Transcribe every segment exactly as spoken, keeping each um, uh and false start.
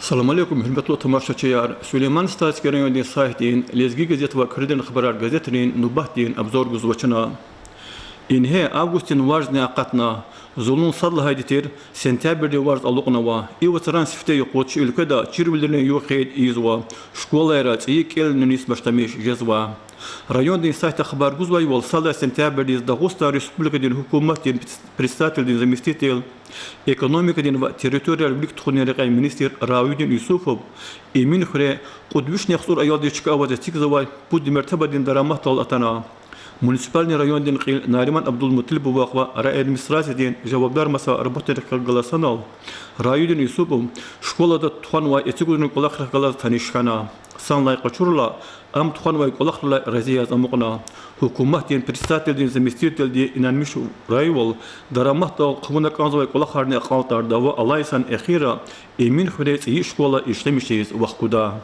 Салам алейкум, гьуьрметлу тамашачияр! Сулейман-Стальский райондин сайтдин Лезги газет ва Куьредин хабарар газетрин нубатдин обзор гузва чна. Ингье августдин варзни акъатна, зулун сад лагьайди тир сентябрдин варз алукьнава. И вацран сифте юкъуз чи уьлкведа чирвилерин югъ хьайид ийизва, школайра цӀийи кӀелунин йис башламиш жезва. Райондин сайтда хабар гузвайвал, сад лагьай сентябрдиз Дагъустан Республикадин гьукуматдин председателдин заместитель, экономикадин ва территорияр вилик тухунин рекьяй министр Рауидин Юсупов Эминхуьре кьуд вишни яхцӀур аялдиз чка аваз эцигзавай пуд мертебадин дараматдал атана. Муниципальный райондин кьил Нариман Абдулмуталибовахъ ва райадминистрациядин жавабдар маса работникрихъ галаз санал, Рауидин Юсупов школада тухванвай эцигунрин кӀвалахрихъ галаз таниш хьана. Санлай къачурла, ам тухванвай кӀвалахрилай рази яз амукьна. Гьукуматдин председателдин заместителди инанмишрайвал, дараматдал хъувуна кӀанзавай кӀвалахарни акьалтӀарда ва алай йисан эхирра Эминхуьре цӀийи школа ишлемишиз вахкуда.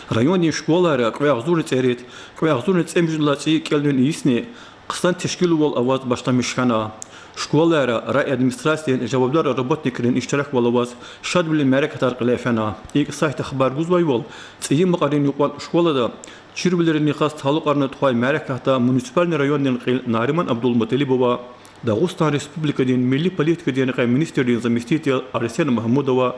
Райондин школайра кьве агъзурни цӀерид, кьве агъзурни цӀемуьжуьд лагьай цӀийи кӀелунин йисни хъсан тешкилвал аваз башламиш хьана. Школайра райадминистрациядин жавабдар работникрин иштираквал аваз шадвилин мярекатар кьиле фена. ИкӀ, сайтда хабар гузвайвал, цӀийи Макьарин юкьван школада чирвилерин йикъаз талукьарна тухвай мярекатда муниципальный райондин кьил Нариман Абдулмуталибова, Дагъустан Республикадин милли политикадин рекьяй министрдин заместитель Арсен Магьмудова,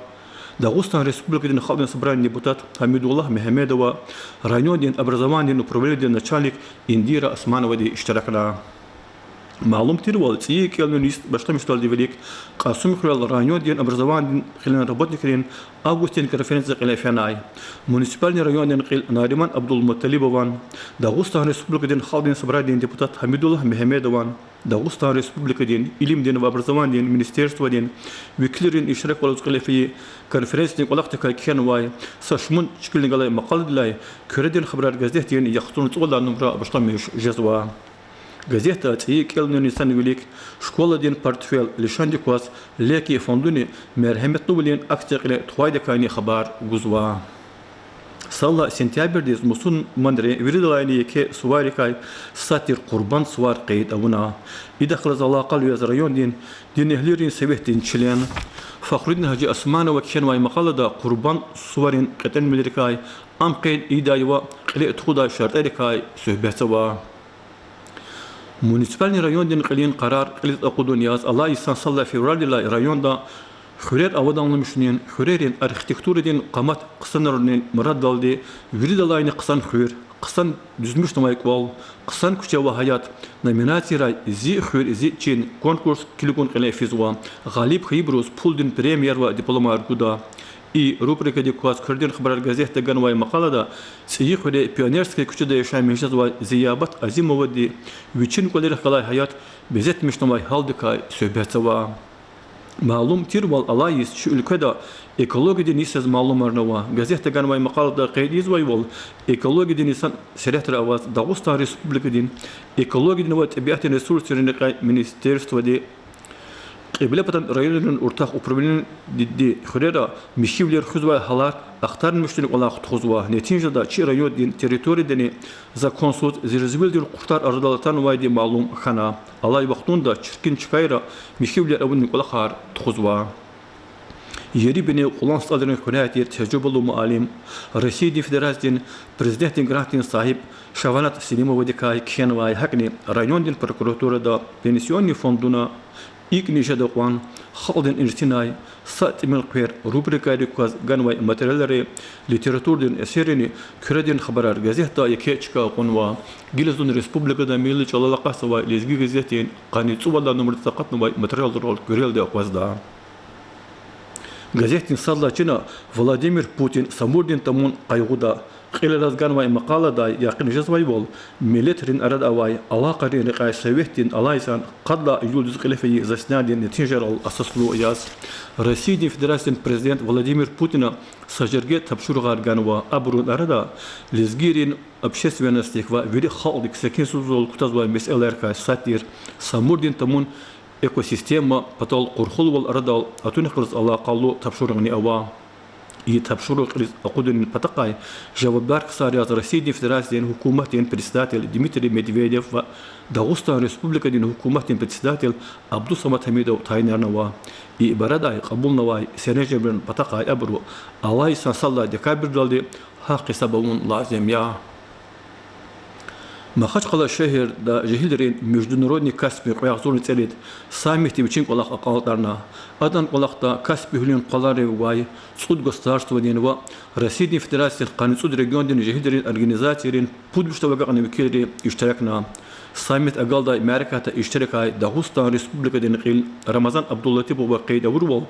Дагъустан Республикадин Халкьдин Собраниедин депутат Гьамидуллагь Мегьамедова, райондин образованидин управленидин начальник Индира Османовади иштиракна. Малум тирвал, цӀийи кӀелунин йис башламишдалди вилик Кьасумхуьрел райондин образованидин кьилин работникрин августдин конференция кьиле фенай. Муниципальный райондин кьил Нариман Абдулмуталибован, Дагъустан Республикадин Халкьдин Собраниедин депутат Гьамидуллагь Мегьамедован, Дагъустан Республикадин илимдин ва образованидин министерстводин векилрин иштираквал аваз кьиле фейи конференциядин кӀвалахдикай кхьенвай са шумуд чкилни галай макъаладилай Куьредин хабарар газетдин яхцӀурни цӀувад лагьай нумра башламиш жезва. Газетда цӀийи кӀелунин йисан вилик школадин портфель лишандик кваз Леки фондуни мергьеметлувилин акция кьиле тухвайдакайни хабар гузва. Сад лагьай сентябрдиз мусурманри виридалайни еке суварикай сад тир Къурбанд сувар къейд авуна. Идахъ галаз алакъалу яз райондин динэгьлийрин советдин член Фахрудин-гьажи Османова кхьенвай макъалада Къурбанд суварин кьетӀенвилерикай, ам къейд ийидай ва кьиле тухудай шартӀарикай суьгьбетзава. Муниципальный райондин кьилин къарар кьилиз акъудун яз, алай йисан сад лагьай февралдилай районда хуьрер аваданламишунин, хуьрерин архитектурадин къамат хъсанарунин мураддалди виридалайни хъсан хуьр, хъсан дуьзмишнавай кӀвал, хъсан куьче ва гьаят номинацийрай Зи хуьр, зи чин конкурс килигун кьиле физва. Гъалиб хьайибуруз пулдин премияр ва дипломар гуда. И рубрикадик кваз Куьредин хабарар газетда ганвай макъалада ЦӀийи хуьре Пионерская куьчеда яшамиш жезвай Зиябат Азимовади вичин кӀвалерихъ галай гьаят безетмишнавай гьалдикай суьгьбетзава. Малум тирвал, алай йис чи уьлкведа экологиядин йис яз малумарнава. Газетда ганвай макъалада къейд ийизвайвал, экологиядин йисан серетра аваз Дагъустан Республикадин экологиядин ва тӀебиатдин ресурсрин рекьяй министерстводи Кьиблепатан районрин уртах управленидин хуьрера михьивилер хуьзвай гьалар ахтармишунин кӀвалах тухузва. Нетижада чи райондин территориядани законсуз зирзивилдин къуртар арадал атанвайди малум хьана. Алай вахтунда чиркин чкайра михьивилер авунин кӀвалахар тухузва. Ери-бине Кьулан СтӀалрин хуьряй тир тежрибалу муаллим, Россиядин Федерациядин Президентдин грантдин сагьиб Шаванат Селимовадикай кхьенвай, гьакӀни райондин прокуратурада, Пенсионный фондуна, ИкӀни жеда кьван, Халкьдин ирсинай, Са тӀимил хъвер рубрикайрик кваз ганвай материалри, литературадин эсеррини Куьредин хабарар газетда еке чка кьунва. Гила зун республикада милли чӀалал акъатзавай Лезги газетдин къанни цӀувад лагьай нумрадиз акъатнавай материалрал куьрелди акъвазда. Газетдин сад лагьай чина Владимир Путин Самурдин тамун къайгъуда кьилелаз ганвай макъаладай якъин жезвайвал, миллетрин арада авай алакъайрин рекьяй советдин алайзан къад лагьай июлдиз кьиле фейи заседанидин нетижайрал асаслу яз, Россиядин Федерациядин Президент Владимир Путина са жерге тапшуругъар ганва. Абурун арада лезгийрин общественностдик ва вири халкьдик секинсузвал кутазвай месэлайрикай сад тир Самурдин тамун экосистема патал къурхулувал арадал атунихъ галаз алакъалу тапшуругъни ава. И тапшуругъ кьилиз акъудунин патахъай жавабдар ксар яз Россиядин Федерациядин гьукуматдин председатель Дмитрий Медведев ва Дагъустан Республикадин гьукуматдин председатель Абдусамад Гьамидов тайинарнава. И барадай кьабулнавай серенжемрин патахъай абуру алай йисан сад лагьай декабрдалди гьахъ-гьисаб авун лазим я. Махачкъала шегьерда жегьилрин международный Каспи кьве агъзурни цӀерид саммитди вичин кӀвалах акьалтӀарна. Адан кӀвалахда Каспи гьуьлуьн къваларив гвай цӀуд государстводин ва Россиядин Федерациядин къанни цӀуд региондин жегьилрин организацийрин пуд вишдав агакьна векилри иштиракна. Саммит агалдай мярекатда иштиракай Дагъустан Республикадин кьил Рамазан Абдулатипова къейд авурвал,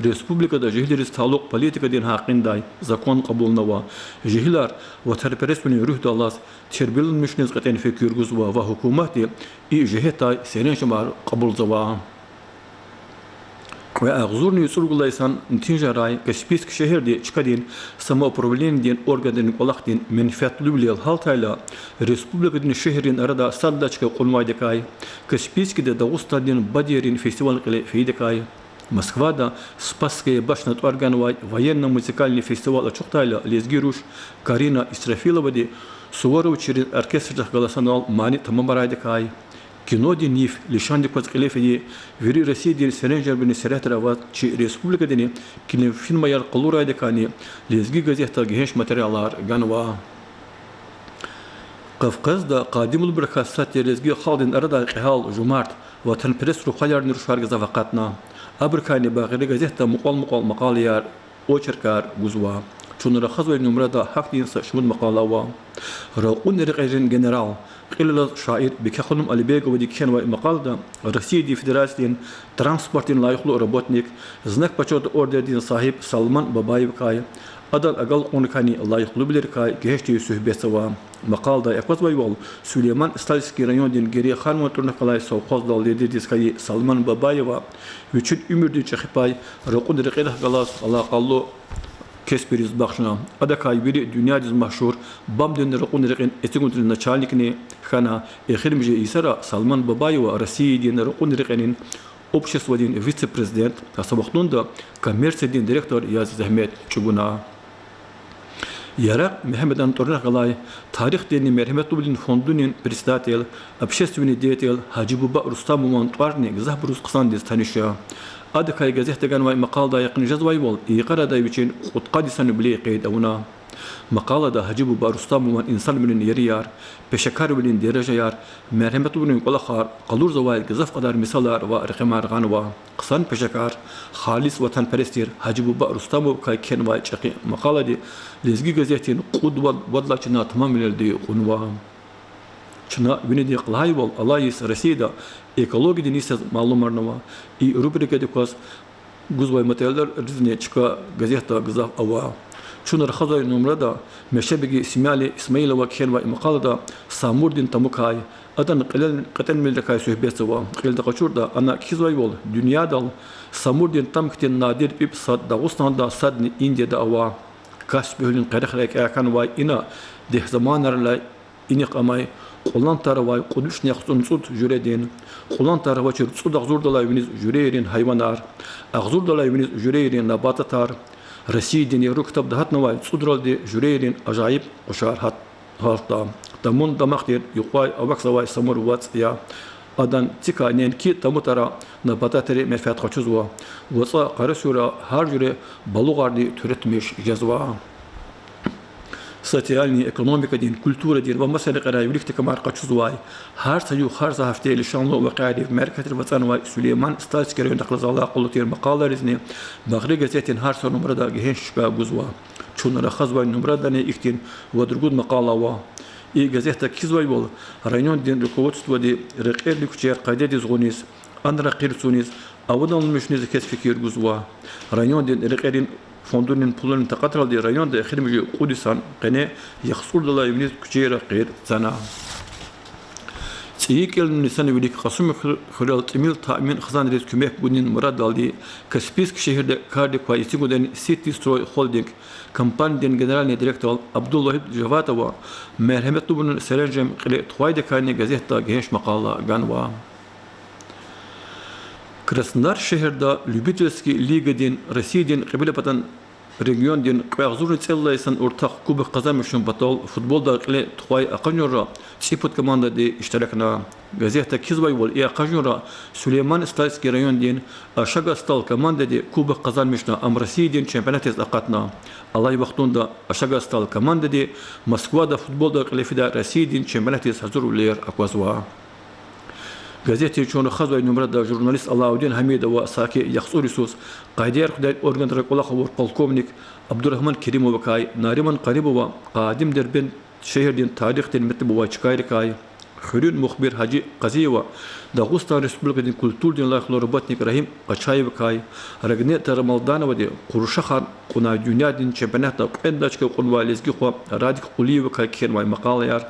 республикада жегьилриз талукь политикадин гьакъиндай закон кьабулнава. Жегьилар ватанпересвилин руьгьдаллаз тербиялумишуниз кьетӀен фикир гузва ва гьукуматди и жигьетдай серенжемар кьабулзава. Кьве агъзурни цӀуругуд лагьай йисан тинжарай Каспийск шегьерди чкадин самоуправленидин органрин кӀвалахдин менфятлувилел гьалтайла, республикадин шегьеррин арада сад лагьай чка кьунвайдакай, Каспийскда Дагъустандин бадейрин фестиваль кьиле фейидакай, Москвада Спасская башня тӀвар ганвай военно-музыкальный фестиваль ачухтайла, лезги руш Карина Исрафиловади Суворовчийрин оркестрдихъ галаз санал мани тамамарайдакай, кинодин йиф лишандик кваз кьиле фейи вири Россиядин серенжемрин сергьятра аваз чи республикадини кинофильмаяр къалурайдакайни Лезги газетда гегьенш материалар ганва. Кавказда къадимулбурухъай сад тир лезги халкьдин арадай кьегьал, жумарт, ватанперес рухваярни рушар гзаф акъатна. Абурукайни Багъри газетда мукьвал-мукьвал макъалаяр, очеркар гузва. Чун рахазвай нумрада гьахьтин са шумуд макъала ава. Ракьун рекьерин генерал, кьил алаз шаир Бикеханум Алибеговади кхьенвай макъалада Россиядин Федерациядин транспортдин лайихлу работник, Знак почёта ордендин сагьиб Салман Бабаевакай, адан агалкьунрикайни лайихлувилерикай гегьенш тир суьгьбетзава. Макъалада аквазвайвал, Сулейман-Стальский райондин Гери-Хануман тӀуьрнихъ галай совхоздал лидердиз хьайи Салман Бабаева вичин уьмуьрдин чӀехи пай ракьун рекьерихъ галаз алакъалу кеспириз бахшна. Адакай вири дуьньядиз машгьур БАМдин ракьун рекьин эцигунрин начальникни хьана, эхиримжи йисара Салман Бабаева Россиядин ракьун рекьерин обществодин вице-президент, са вахтунда коммерциядин директор яз зегьмет чӀугуна. Ярагъ Мегьамедан тӀварунихъ галай тарихдинни мергьяметлувилин фондунин председатель, общественный деятель Гьажибуба Рустамован тӀварни гзафбуруз хъсандиз таниш я. Адакай газетда ганвай макъаладай йикъан жезвайвал, и йикъарадай вичин кьудкъад йисан юбилей къейд авуна. Макъалада Гьажибуба Рустамован инсанвилин ярияр, пешекарвилин дережаяр, мергьяметлувилин кӀвалахар къалурзавай гзаф кьадар мисалар ва рекьимар гъанва. Хъсан пешекар, халис ватанперес тир Гьажибуба Рустамовакай кхьенвай чӀехи макъалади Лезги газетдин кьуд вад-, вад лагьай чна тамамвилелди кьунва. Чна винидихъ лагьайвал, алай йис Россияда экологиядин йис яз малумарнава. И рубрикадик кваз гузвай материалризни чка газетда гзаф ава. Чун рахазвай нумрада Мешебеги Семяли Исмаилова кхьенвай макъалада Самурдин тамукай, адан кьилел-, кьетӀенвилерикай суьгьбетзава. Кьилди къачуртӀа, ана кхьизвайвал, дуьньядал Самурдин там хьтин надир пипӀ сад Дагъустанда, садни Индияда ава. Каспи гьуьлуьн къерехрай кӀеве хьанвай ина дегь заманайрилай инихъ амай кьулан тар авай кьуд вишни яхцӀурни цӀуд жуьредин, кьулан тар авачир цӀуд агъзурдалай виниз жуьрейрин гьайванар, агъзурдалай виниз жуьрейрин набататар, Россиядин Ягьру ктабда гьатнавай цӀудралди жуьрейрин ажайиб къушар гьат-, гьалтда. Тамун дамах тир юкьвай авахьзавай Самур вацӀ я. Адан цикай неинки тамутара набататри менфят къачузва, вацӀа къарасура гьар жуьре балугъарни туьретмиш жезва. Социальный, экономикадин, культурадин ва маса рекьерай вилик текамар къачузвай, гьар са югъ, гьар са гьафте лишанлу вакъиайрив, мярекатрив ацӀанвай Сулейман-Стальский райондихъ галаз алакъалу тир макъалайризни Багъри газетдин гьар са нумрада гегьенш чка гузва. Чун рахазвай нумрадани ихьтин вад-ругуд макъала ава. И газетда кхьизвайвал, райондин руководстводи рекьерин куьчеяр къайдадиз гъуниз, анра къир цуниз, аваданлумишуниз хьиз фикир гузва. Райондин рекьерин фондунин пулунин такьатралди районда эхиримжи кьуд йисан къене яхцӀурдалай виниз куьчейра къир цана. ЦӀийи кӀелунин йисанвилик Кьасумхуь-, хуьрел тӀимил таъмин хизанриз куьмек гунин мураддалди Каспийск шегьерда кардик квай эцигунрин Сити-Строй холдинг компаниядин генеральный директор Абдулвагьид Жаватова мергьяметлувилин серенжем кьиле тухвайдакайни газетда гегьенш макъала ганва. Краснодар шегьерда Любительский лигадин Россиядин кьиблепатан Региондин кьве агъзурни цӀеллай йисан уртах кубок къазанмишун патал футболдал кьиле тухвай акъажунра цӀипуд командади иштиракна. Газетда кхьизвайвал, и акъажунра Сулейман-Стальский райондин Ашагастал командади кубок къазанмишна, ам Россиядин чемпионатдиз акъатна. Алай вахтунда Ашагастал командади Москвада футболдал кьиле фидай Россиядин чемпионатдиз гьазурвилер аквазва. Газетдин чун рахазвай нумрада журналист Алаудин Гьамидова саки яхцӀур йисуз къайдаяр хуьдай органра кӀвалах авур полковник Абдурагьман Керимовакай, Нариман Къаримова къадим Дербент шегьердин тарихдин метлеб авай чкайрикай, хуьруьн мухбир Гьажи Къазиева Дагъустан Республикадин культурадин лайихлу работник Рагьим Къачаевакай, Рагнета Рамалдановади Къурушахар кьунвай дуьньядин чемпионатда кьведни чка кьунвай лезги хва Радик Къулиевакай кхьенвай макъалаяр,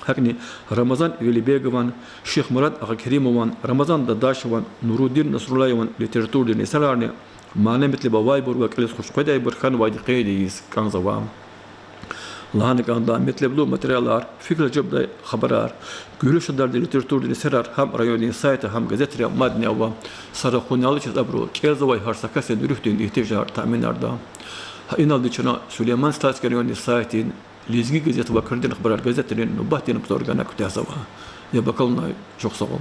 гьакӀни Рамазан Велибегован, Шихмурад Агъакеримован, Рамазан Дадашеван, Нурудин Насруллаеван литературадин эсерарни мана-метлеб авайбур ва кӀелиз хуш къведайбур хьанвайди къейд ийиз кӀанзава. Лагьана кӀанда, метлеблу материалар, фикирар жедай хабарар, гуьгьуьл шадардин литературадин эсерар гьам райондин сайтда, гьам газетрай мадни ава. Са рахунал чаз абуру кӀелзавай гьар са касдин руьгьдин игьтияжар таъминарда. Гьа иналди чна Сулейман-Стальский райондин сайтдин Лезги газет ва Кардин хабарар газетрин нубатдин обзор гана куьтягьзава. Яб акалунай чухсагъул.